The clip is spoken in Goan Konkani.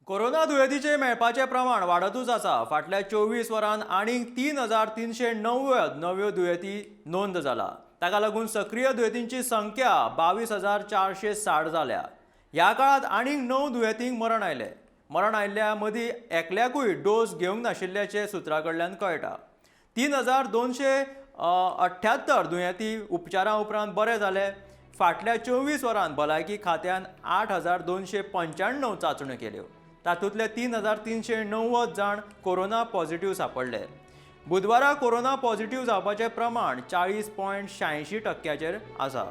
कोरोना दुयेंतीचे मेळपाचें प्रमाण वाडतूच आसा. फाटल्या 24 वरांत आनीक 3390 नव्यो दुयेंती नोंद जाला. ताका लागून सक्रीय दुयेंतींची संख्या 22,460 जाल्या. ह्या काळांत आनीक णव दुयेंतींक मरण आयलें. मरण आयिल्ल्या मदीं एकल्याकूय डोस घेवंक नाशिल्ल्याचें सुत्रा कडल्यान कळटा. 3278 दुयेंती उपचारा उपरांत बरे जाले. फाटल्या 24 वरांत भलायकी खात्यान 8295 चांचण्यो केल्यो. तातूंतले 3390 जाण कोरोना पॉझिटिव्ह सांपडले. बुधवारा कोरोना पॉझिटिव्ह जावपाचें प्रमाण 40.86 टक्क्याचेर आसा.